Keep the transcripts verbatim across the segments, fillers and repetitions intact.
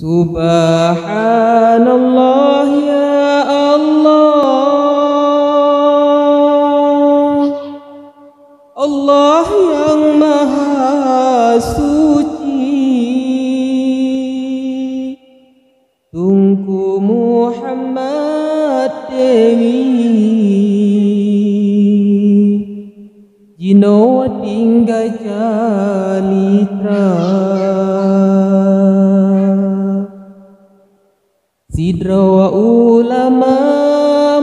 Subhanallah, ya Allah, Allah yang Maha Suci. Teungku Muhammad Dewi jinoe tinggai calitra. Sidroe ulama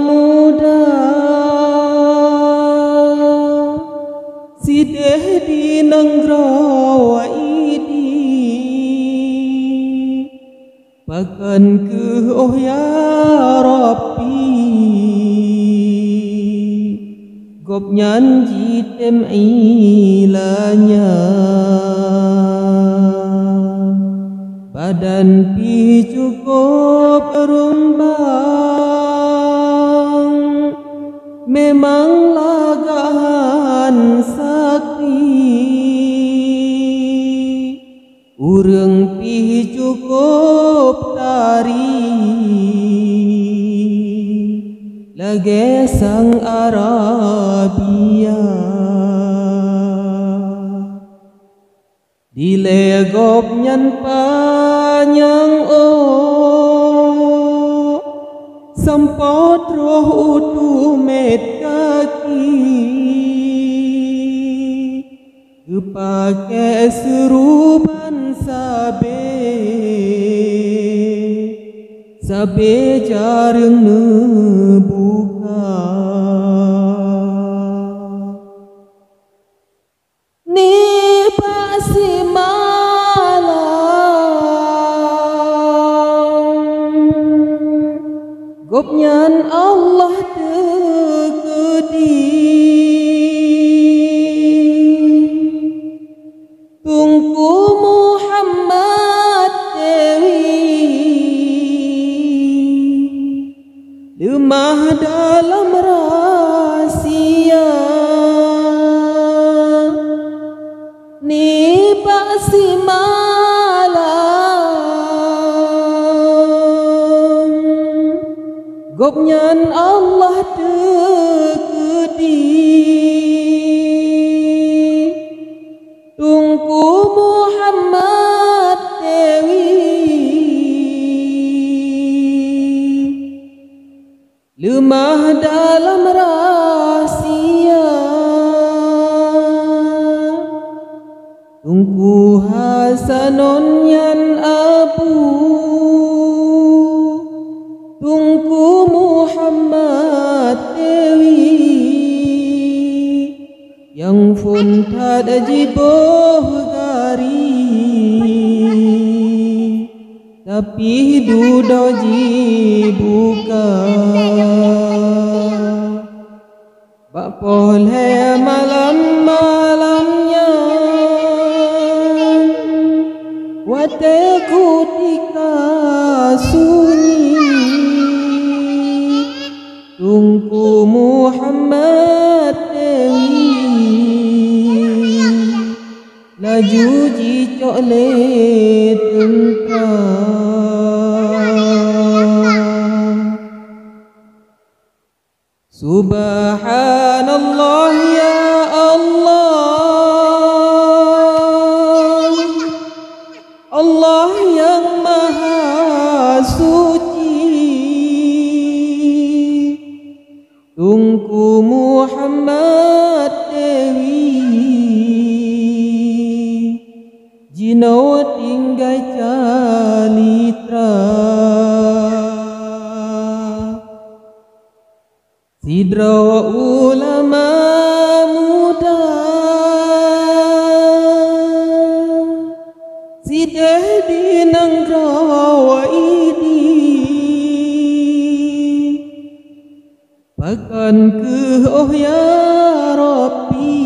muda sideh di nanggroe Idi. Pakon kheueh, oh ya Rabbi, gobnyan jitem ilanya? Badan pih cukôp rumbang, memang lagak han sakti. Ureuëng pih cukôp tari, lagée sang Arabia. Dilée gobnyan panyang ôk, sampoe troh u tumet kaki. Geupakée seuruban sabe, sabe jareueng neubuka. Nibak simalam, gobnyan Allah teukeudi. Teungku Muhammad Dewi leumah dalam rahsia. Nibak simalam, gobnyan Allah teukeudi. Teungku Muhammad Dewi leumah dalam rahsia. Teungku Hasanon nyan abu Teungku Muhammad Dewi, nyang phon that jiboh gari, tapi dudoe jibuka. Bak poh lhée malam-malam nyan, watée kutika sunyi, Teungku Muhammad Dewi laju jicok lé teuntra. Subhanallah, ya Allah, Allah yang Maha Suci. Teungku Muhammad Dewi jinoe tinggai calitra. Sidroe ulama muda sideh di nanggroe Idi. Pakon kheueh, oh ya Rabbi,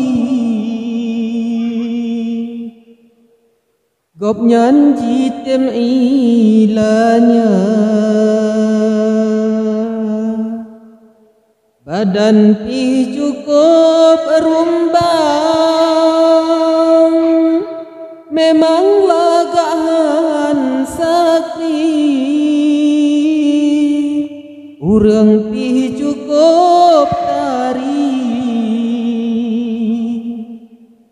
gobnyan jitem ilanya? Badan pih cukôp rumbang, memang lagak han sakti. Ureuëng pih cukup tari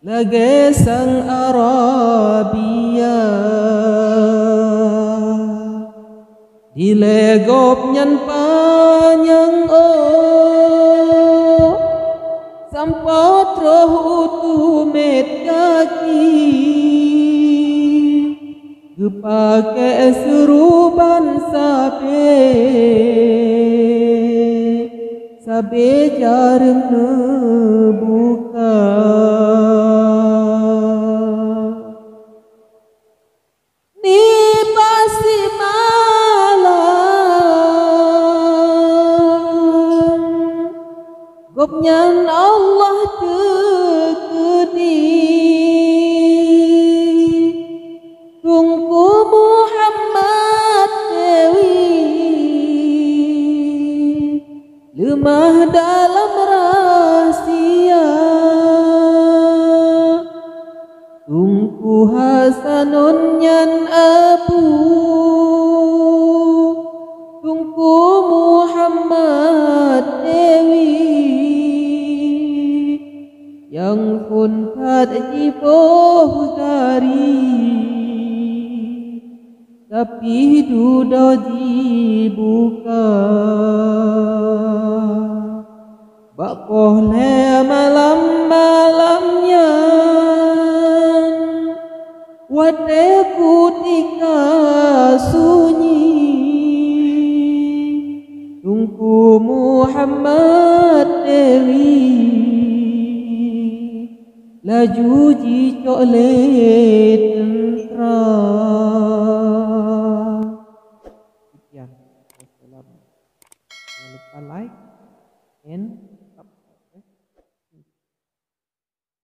lagée sang Arabia. Dilée gobnyan panyang ôk sampoe troh u tumet gaki. Geupakée seuruban sabe, sabe jareueng neubuka. Nibak simalam gobnyan Allah teukeudi. Teungku Muhammad Dewi leumah dalam rahsia. Teungku Hasanun nyan abu Teungku Muhammad Dewi nyang phon that jiboh gari, tapi dudoe jibuka. Bak poh lhée malam-malam nyan, watée kutika sunyi, Teungku Muhammad Dewi laju jicok lé teuntra. Sekian. Wassalam. Jangan lupa like and subscribe.